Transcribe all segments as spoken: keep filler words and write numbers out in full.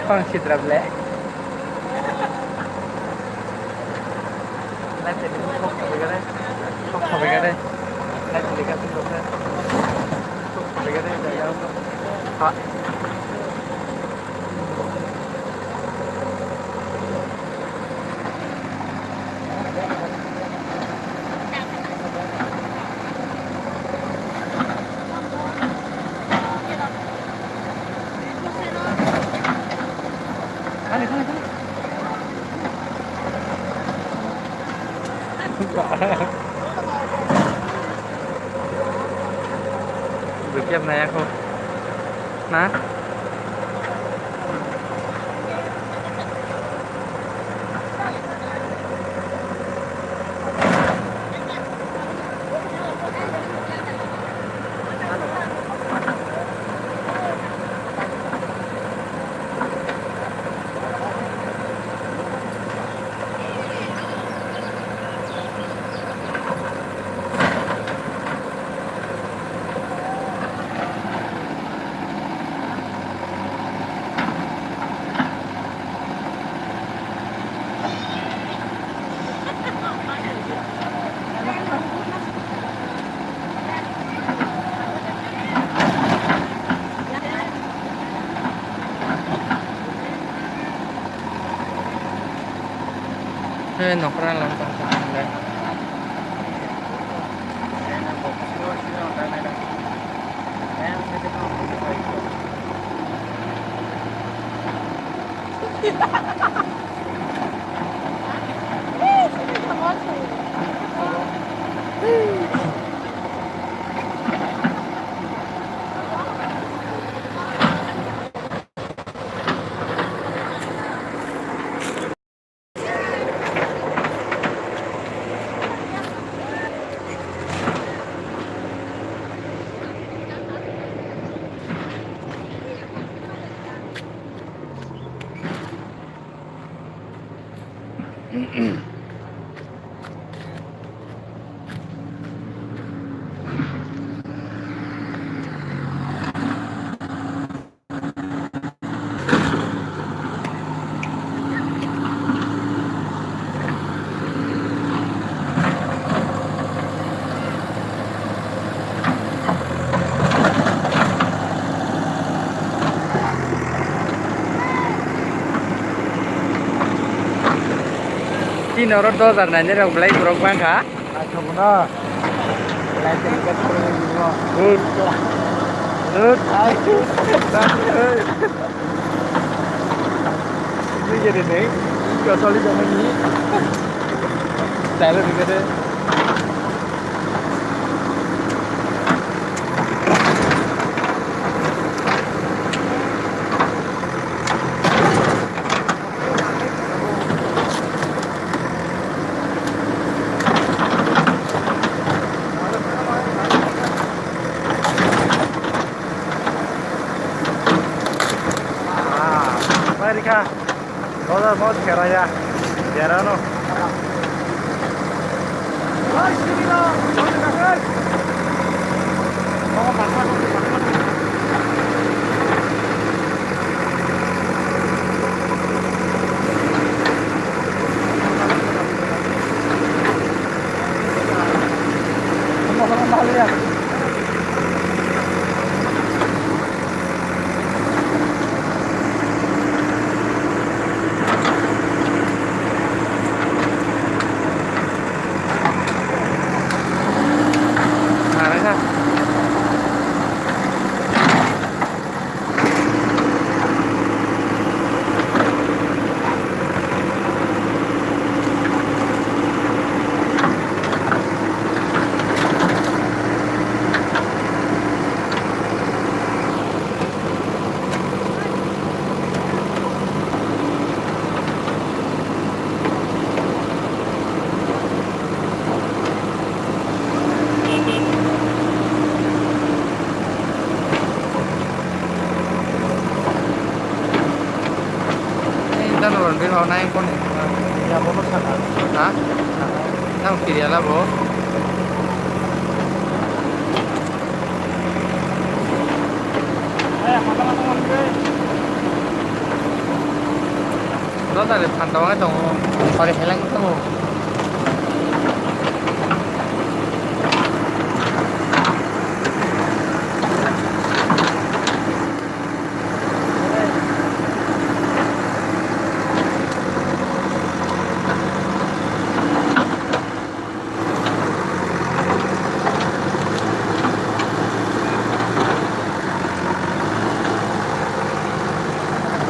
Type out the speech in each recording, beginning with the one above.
Phang sitra ble. Light tadi kok khabai gare. Kok khabai gare. Light tadi kan kok khabai gare. Kok khabai gare. Ha. Bwkhe nai ako na. He, nokra lang tong tong le. Chini oro dojar nainai rok belai borok bangkha. Naithogo na. Good. Good. Ni gede nei. Kyo soli jana ni. Dialogue ni gede. Ah, America. Dollar mo kheraya. Jerano. Ha? Nang kiriya labo. Rotary phan tongo, sori heleng tongo.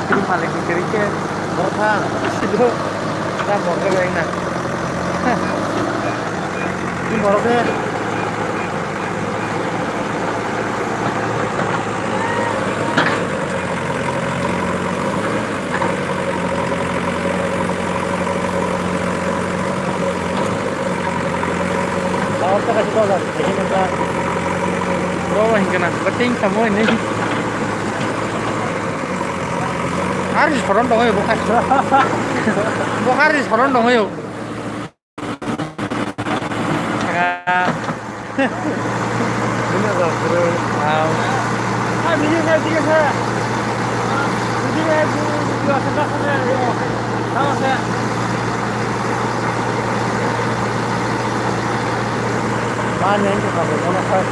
Kiri phalek ni kiri khe borok thang. Sido. Ta borok khe na. Ni borok khe. Bawang sa kasi dolar, kasi nang ka. Bro, hinga na, bating samo ini. Hari soron dong yo, bukan. Bukan hari soron dong yo. Ini ada terus. Wow. Ah, ini saya tiga saya. Ini saya dulu dua sebelas saya. Tahu saya. Mana yang kita mau makan?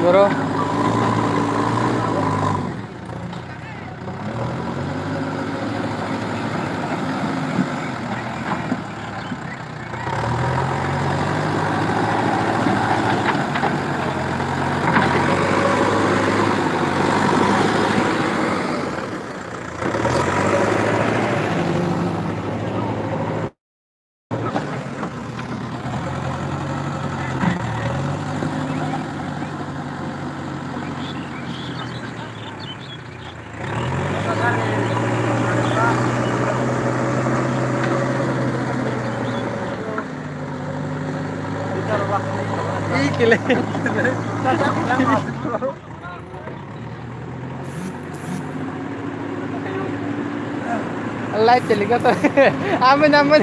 Boro. Ih, kile. Live telecast. Amin, amin.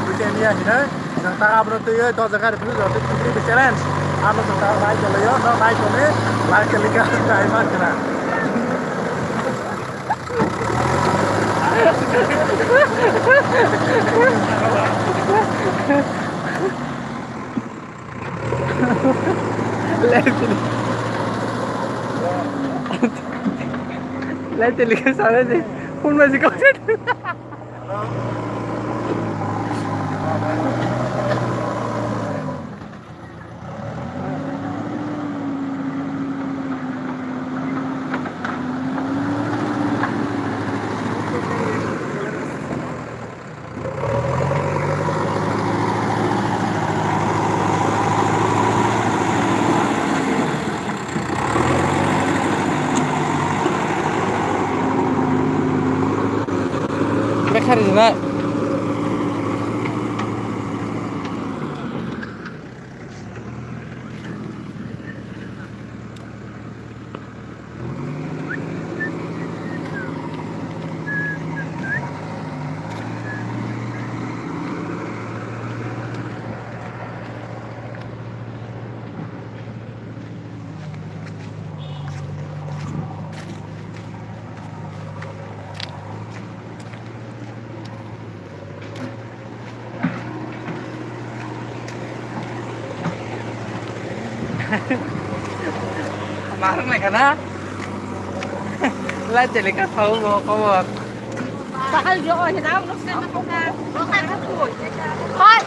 Puja miya hinai, nang ta abono twiwi to jaga ri phuru rok twi challenge. Ano to ta lai chale yo, no lai chale, lai chale ka tai ma kra. Lai teli ka sare de, phone ma si ko. Bekhari na. Marang lai kana? Lai chele ka thau bo kobor. Bahal yo, oh, hina, hoi,